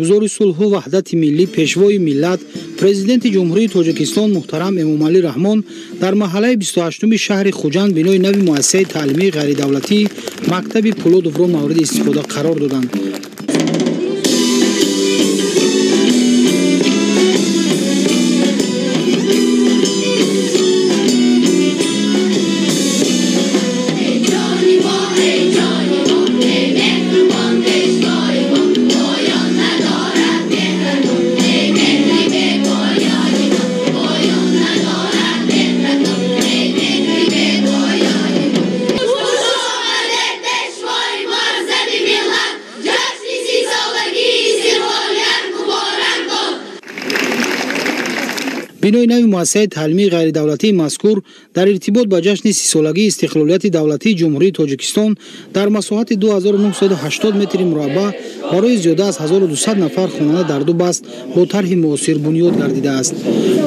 Гузори сулҳу ваҳдати миллӣ, пешвои миллат, Президенти Ҷумҳурии Тоҷикистон муҳтарам Эмомалӣ Раҳмон дар маҳаллаи 28-уми шаҳри Хуҷанд бинои нави муассисаи таълимии ғайридавлатӣ мактаби Пулодовро мавриди истифода қарор доданд. Бинои нави муассисаи таълимии ғайридавлатии мазкур дар иртибот ба ҷашни 30-солагии истиқлолияти давлатии Ҷумҳурии Тоҷикистон дар масоҳати 2980 метри мураббаъ барои зиёда аз 1200 нафар хонанда дар ду баст бо тарҳи муосир бунёд гардидааст.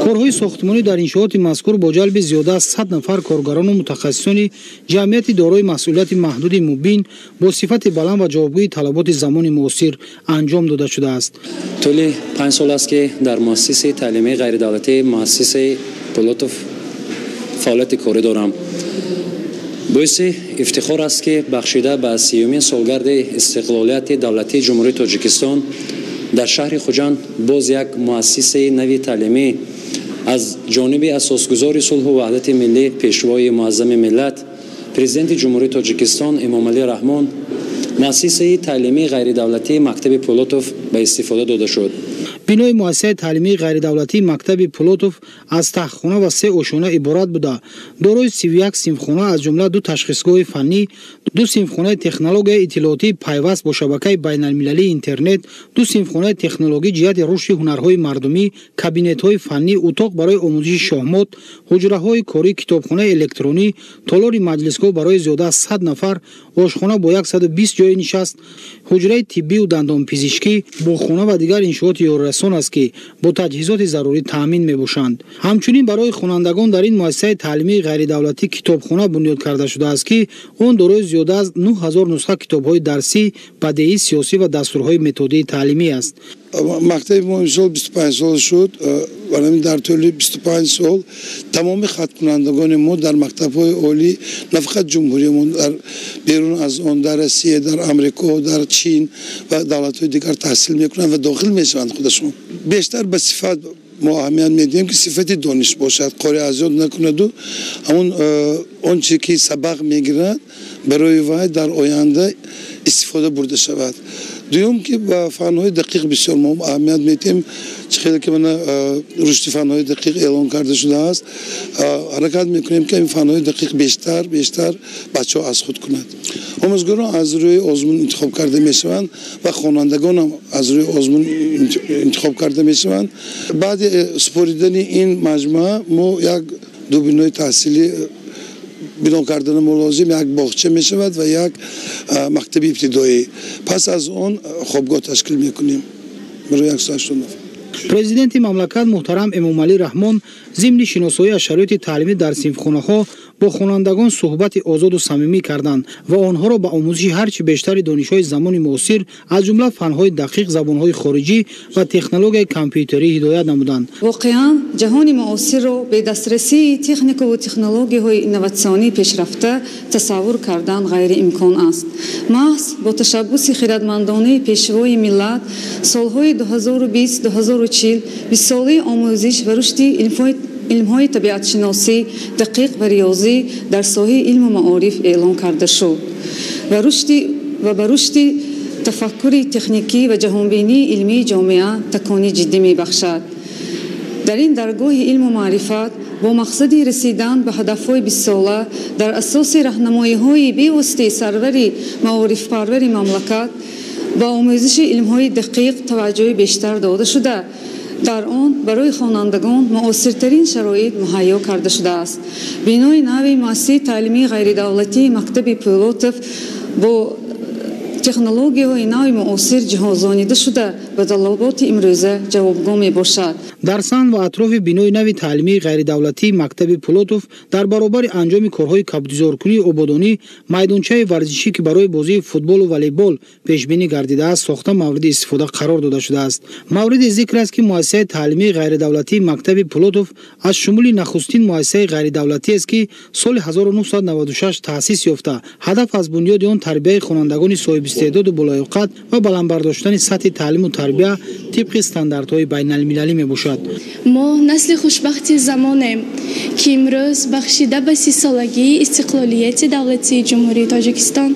Корҳои сохтмонӣ дар иншооти мазкур бо ҷалби зиёда аз 100 нафар коргарону мутахассисони ҷамъияти дорои масъулияти маҳдуди Мубин бо сифати баланд ва ҷавобгӯи талаботи замони муосир анҷом дода шудааст. Тӯли 5 сол аст, ки дар муассисаи таълимии ғайридавлатии муассисаи Пулотов фаъолияти корӣ дорам. Боиси ифтихор аст, ки бахшида ба 30-умин солгарди истиқлолияти давлатии Ҷумҳурии Тоҷикистон дар шаҳри Хуҷанд боз як муассисаи нави таълимӣ аз ҷониби асосгузори сулҳу ваҳдати миллӣ, пешвои муаззами миллат, Президенти Ҷумҳурии Тоҷикистон Эмомалӣ Раҳмон муассисаи таълимии ғайридавлатии мактаби Пулотов ба истифода дода шуд. Бинои муассисаи таълимии ғайридавлатии мактаби Пулотов аз тахтхона ва 3 ошёна иборат буда, дорои 31 синфхона, аз ҷумла 2 ташхисгоҳи фаннӣ, 2 синфхонаи технологияи иттилоотии пайваст бо шабакаи байналмилалии интернет, 2 синфхонаи технологӣ ҷиҳати рушди ҳунарҳои мардумӣ, кабинетҳои фаннӣ, утоқ барои омӯзиши шоҳмот, ҳуҷраҳои корӣ, китобхонаи электронӣ, толори маҷлисгоҳ барои зиёда аз 100 нафар, ошхона бо 120 ҷои нишаст, ҳуҷраи тиббию дандонпизишкӣ, боғхона ва дигар иншооти ёрирасон аст, ки бо таҷҳизоти зарурӣ таъмин мебошанд. Ҳамчунин барои хонандагон дар ин муассисаи таълимии ғайридавлатӣ китобхона бунёд карда шудааст, ки он дорои зиёда аз 9000 нусха китобҳои дарсӣ, бадеӣ, сиёсӣ ва дастурҳои методии таълимӣ аст. Мактаби мо имсол 25 сол шуд ва дар тӯли 25 сол тамоми хаткунандагони мо дар мактабҳои олӣ на фақат ҷумҳуриямон, дар берун аз он, дар Россия, дар Амрико, дар Чин ва давлатҳои дигар таҳсил мекунанд ва дохил мешаванд худашон. Бештар ба сифат мо аҳамият медиҳем, ки сифати дониш бошад, қори аз ёд накунаду ҳамон он чизе ки сабақ мегирад, барои вай дар оянда истифода бурда шавад. Дуюм, ки ба фанҳои дақиқ бисёр мо аҳамият медиҳем. Чӣ хеле ки мана рушди фанҳои дақиқ эълон карда шудааст, ҳаракат мекунем, ки ин фанҳои дақиқ бештар бачаҳо аз худ кунад. Омӯзгорон аз рӯи озмун интихоб карда мешаванд ва хонандагонам аз рӯи озмун интихоб карда мешаванд. Баъди супоридани ин маҷмӯа мо як ду бинои таҳсилӣ бино кардани мо лозим, як боғча мешавад ва як мактаби ибтидоӣ. Пас аз он хобгоҳ ташкил мекунем барои 180 нафар. Президенти мамлакат муҳтарам Эмомалӣ Раҳмон зимни шиносоӣ аз шароити таълимӣ дар синфхонаҳо бо хонандагон суҳбати озоду самимӣ карданд ва онҳоро ба омӯзиши ҳарчи бештари донишҳои замони муосир, аз ҷумла фанҳои дақиқ, забонҳои хориҷӣ ва технологияи компютерӣ ҳидоят намуданд. Воқеан, ҷаҳони муосирро бе дастрасии техникаву технологияҳои инноватсионӣ пешрафта тасаввур кардан ғайриимкон аст. Маҳз бо ташаббуси хирадмандонаи пешвои миллат солҳои 2020-2040 бистсолаи омӯзиш ва рушди илмҳои табиатшиносӣ, дақиқ ва риёзӣ дар соҳаи илму маориф эълон карда шуд ва ба рушди тафаккури техникӣ ва ҷаҳонбинии илмии ҷомеа такони ҷиддӣ мебахшад. Дар ин даргоҳи илму маърифат бо мақсади расидан ба ҳадафҳои бистсола дар асоси раҳнамоиҳои бевоситаи сарвари маорифпарвари мамлакат ба омӯзиши илмҳои дақиқ таваҷҷӯҳи бештар дода шуда, дар он барои хонандагон муосиртарин шароит муҳайё карда шудааст. Бинои нави муассисаи таълимии ғайридавлатии мактаби Пулотов бо Технологияҳои нави муосир ҷиҳозонида шуда ба талаботи имрӯза ҷавобгӯ мебошад. Дар саҳн ва атрофи бинои нави таълимии ғайридавлатии мактаби Пулотов дар баробари анҷоми корҳои кабудизоркунии ободонӣ майдончаи варзишӣ, ки барои бозии футболу волейбол пешбинӣ гардидааст, сохта мавриди истифода қарор дода шудааст. Мавриди зикр аст, ки муассисаи таълимии ғайридавлатии мактаби Пулотов аз шумули нахустин муассисаи ғайридавлатӣ аст, ки соли 1996 таъсис ёфта, ҳадаф аз бунёди он тарбияи хонандагони соҳибистеъдоду болаёқат ва баланд бардоштани сатҳи таълиму тарбия тибқи стандартҳои байналмилалӣ мебошад. Мо насли хушбахти замонем, ки имрӯз бахшида ба 30-солагии истиқлолияти давлатии Ҷумҳурии Тоҷикистон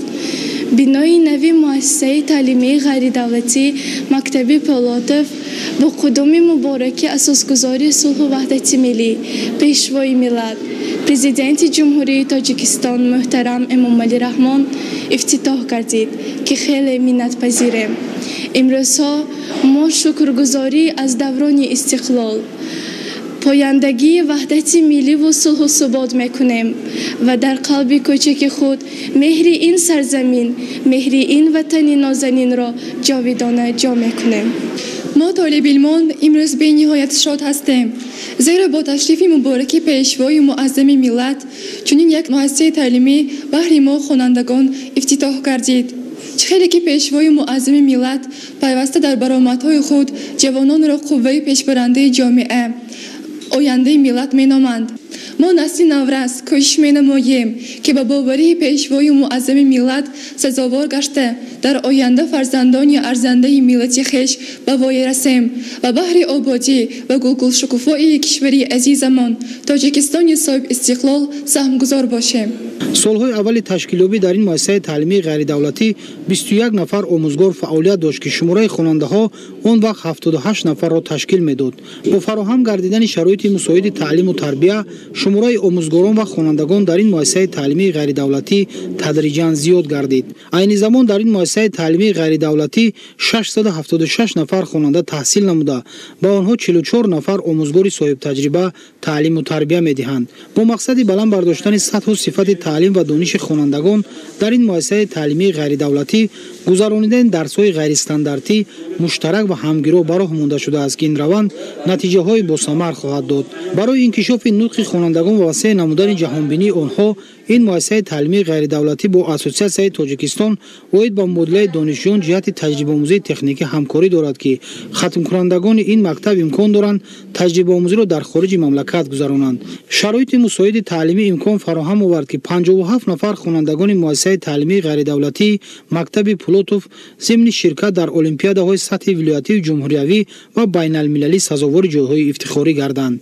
бинои нави муассисаи таълимии ғайридавлатӣ мактаби Пулотов бо қудуми мубораки асосгузори сулҳу ваҳдати миллӣ, Пешвои миллат, Президенти Ҷумҳурии Тоҷикистон муҳтарам Эмомалӣ Раҳмон ифтитоҳ гардид, ки хеле миннатпазирем. Имрӯзҳо мо шукргузорӣ аз даврони истиқлол, пояндагии ваҳдати милливу сулҳу субот мекунем ва дар қалби кӯчаки худ меҳри ин сарзамин, меҳри ин ватани нозанинро ҷовидона ҷо мекунем. Мо толибилмон имрӯз бениҳоят шод ҳастем, зеро бо ташрифи мубораки Пешвои муаззами миллат чунин як муассисаи таълимӣ баҳри мо хонандагон ифтитоҳ гардид. Чӣ хеле ки Пешвои муаззами миллат пайваста дар баромадҳои худ ҷавононро қувваи пешбарандаи ҷомеа, ояндаи миллат меноманд. Мо насли наврас кӯшиш менамоем, ки ба боварии Пешвои муаззами миллат сазовор гашта, дар оянда фарзандони арзандаи миллати хеш ба воя расем ва баҳри ободӣ ва гулгулшукуфоии кишвари азизамон Тоҷикистони соҳибистиқлол саҳмгузор бошем. Солҳои аввали ташкилёбӣ дар ин муассисаи таълимии ғайридавлатӣ 21 нафар омӯзгор фаъолият дошт, ки шумораи хонандаҳо он вақт 78 нафарро ташкил медод. Бо фароҳам гардидани шароити мусоиди таълиму тарбия шумораи омӯзгорон ва хонандагон дар ин муассисаи таълимии ғайридавлатӣ тадриҷан зиёд гардид. Айни замон дар ин муассисаи таълимии ғайридавлатӣ 676 нафар хонанда таҳсил намуда, ба онҳо 44 нафар омӯзгори соҳибтаҷриба таълиму тарбия медиҳанд. Бо мақсади баланд бардоштани сатҳу сифати таълим ва дониши хонандагон дар ин муассисаи таълимии ғайридавлатӣ гузаронидани дарсҳои ғайристандартӣ, муштарак ва ҳамгиро ба роҳ монда шудааст, ки ин раванд натиҷаҳои босамар хоҳад дод. Барои инкишофи нутқи хонандагон ва васеъ намудани ҷаҳонбинии онҳо ин муассисаи таълимии ғайридавлатӣ бо Ассотсиатсияи Тоҷикистон оид ба мубодилаи донишҷӯён ҷиҳати таҷрибаомӯзии техникӣ ҳамкорӣ дорад, ки хатмкунандагони ин мактаб имкон доранд таҷрибаомӯзиро дар хориҷи мамлакат гузаронанд. Шароити мусоиди таълимӣ имкон фароҳам овард, ки 57 нафар хонандагони муассисаи таълимии ғайридавлатии мактаби Пулотов зимни ширкат дар олимпиадаҳои сатҳи вилоятию ҷумҳуриявӣ ва байналмилалӣ сазовори ҷойҳои ифтихорӣ гарданд.